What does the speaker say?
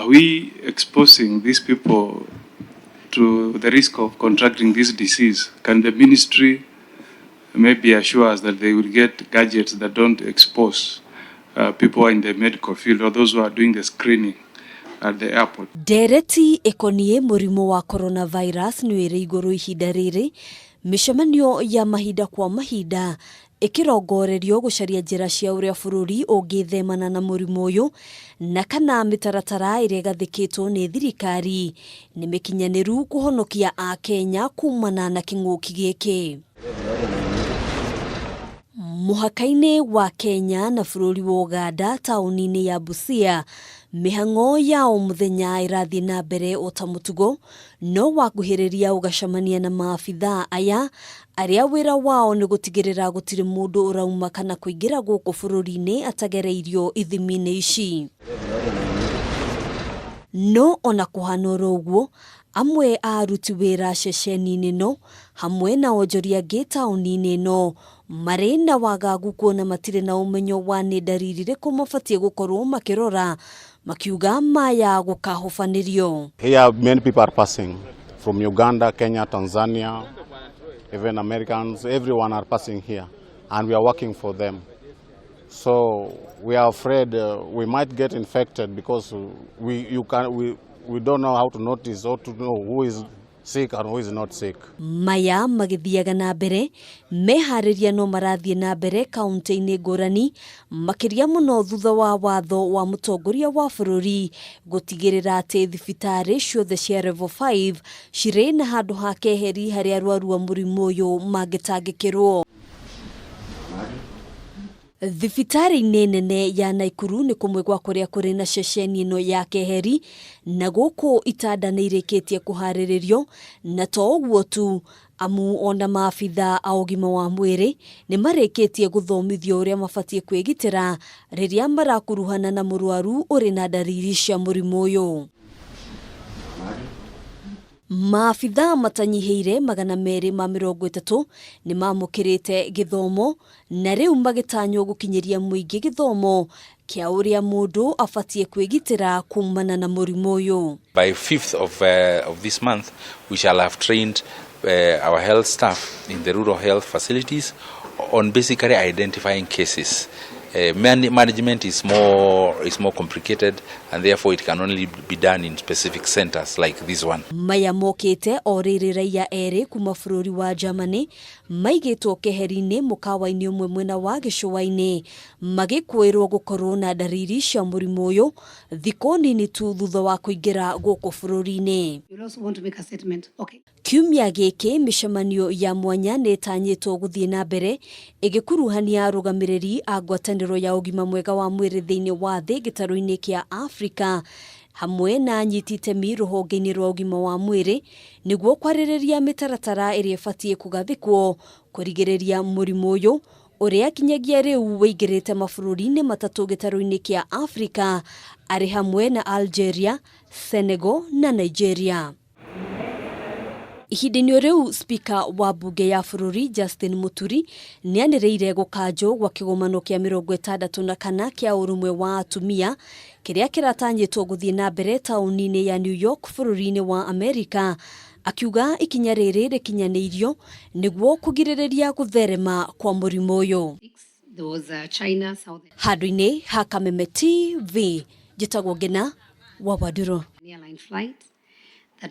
Are we exposing these people to the risk of contracting this disease? Can the ministry maybe assure us that they will get gadgets that don't expose people in the medical field or those who are doing the screening at the airport? Ndereti ĩkoniĩ mũrimũ wa coronavirus nĩ ĩrĩ igũrũ ihinda rĩrĩ, mĩcemanio ya mahinda kwa mahinda ĩkĩrongorerio gũcaria njĩra cia ũrĩa bũrũri ũngĩthemana na mũrimũ ũyũ na kana mĩtaratara ĩrĩa ĩgathĩkĩtwo nĩ thirikari nĩ mĩkinyanĩru kũhonokia akenya kumana na kĩng'ũki gĩkĩ. Mũhaka-inĩ wa Kenya na bũrũri wa Uganda taũni-inĩ ya Busia, mĩhang'o ya o mũthenya ĩrathiĩ na mbere o ta mũtugo, no wakuhĩrĩria ũgacemania na maabithaa aya arĩa wĩra wao nĩ gũtigĩrĩra gũtirĩ mũndũ ũrauma kana kũingĩra gũkũ bũrũri-inĩ atagereirio ithimi-inĩ ici. No ona kũhana oro ũguo, amwe a aruti wĩra ceceni-inĩ ĩno hamwe na onjoria angĩ taũni-inĩ ĩno marĩ na wagagu kuona matirĩ na ũmenyo wa nĩ ndariri irĩkũ mabatiĩ gũkorwo makĩrora makiuga maya gũkahobanĩrio. Here many people are passing from Uganda, Kenya, Tanzania, even Americans, everyone are passing here and we are working for them. So we are afraid we might get infected because we don't know how to notice or to know who is sick and who is not sick. Maya magĩthiaga na mbere meharĩria no marathiĩ na mbere kaunti-inĩ ngũrani makĩria mũno thutha wa watho wa mũtongoria wa bũrũri gũtigĩrĩra atĩ thibitarĩ ciothe cia level 5 cirĩ na handũ ha keheri harĩa arwaru a mũrimũ ũyũ mangĩtangĩkĩrwo. Thibitarĩ-inĩ nene ya Naikuru nĩ kũmwe gwa kũrĩa kũrĩ na ceceni ĩno ya keheri na gũkũ itanda nĩ irĩkĩtie kũharĩrĩrio na to ũguo tu amu ona maabitha a ũgima wa mwĩrĩ nĩ marĩkĩtie gũthomithio ũrĩa mabatiĩ kwĩgitĩra rĩrĩa marakuruhana na mũrwaru ũrĩ na ndariri cia mũrimũ ũyũ. Maabitha matanyihĩire 230 nĩ mamũkĩrĩte gĩthomo na rĩu magĩtanywo gũkinyĩria mũingĩ gĩthomo kĩa ũrĩa mũndũ abatiĩ kwĩgitĩra kumana na mũrimũ ũyũ. By 5th of this month, we shall have trained our health staff in the rural health facilities on basically identifying cases. Management is more complicated and therefore it can only be done in specific centers like this one. Maya mokĩte o rĩrĩ raia erĩ kuma bũrũri wa Germany maigĩtwo keheri-inĩ mũkawa-inĩ ũmwe mwena wa gĩcũa-inĩ magĩkwĩrwo gũkorwo na ndariri cia mũrimũ ũyũ thikũ nini tu thutha wa kũingĩra gũkũ bũrũri-inĩ. You'll also want to make a statement. Okay. Kiumia gĩkĩ mĩcemanio ya mwanya nĩ ĩtanyĩtwo gũthiĩ na mbere ĩgĩkuruhania arũgamĩrĩri a ngwatanĩro ya ũgima mwega wa mwĩrĩ thĩinĩ wa thĩ gĩtarũ-inĩ kĩa Afrika hamwe na anyiti itemi rũhonge-inĩ rwa ũgima wa mwĩrĩ nĩguo kwarĩrĩria mĩtaratara ĩrĩa ĩbatiĩ kũgathĩkwo kũrigĩrĩria mũrimũ ũyũ ũrĩa kinyagia rĩu wĩingĩrĩte mabũrũri-inĩ matatũ gĩtarũ-inĩ kĩa Afrika arĩ hamwe na Algeria, Senegal na Nigeria. Ihinda-inĩ rĩu spika wa mbunge ya bũrũri Justin Muturi nĩanĩrĩire gũkanjwo gwa kĩgomano kĩa 64 kĩa ũrũmwe wa atumia kĩrĩa kĩratanyĩtwo gũthiĩ na mbere taũni-inĩ ya New York bũrũri-inĩ wa Amerika akiuga ikinya rĩrĩ rĩkinyanĩirio nĩguo kũgirĩrĩria gũtherema kwa mũrimũ ũyũ. There was China, South Handũ-inĩ ha Kameme TV njĩtagwo Ngina wa Wandũrũ. Airline flight.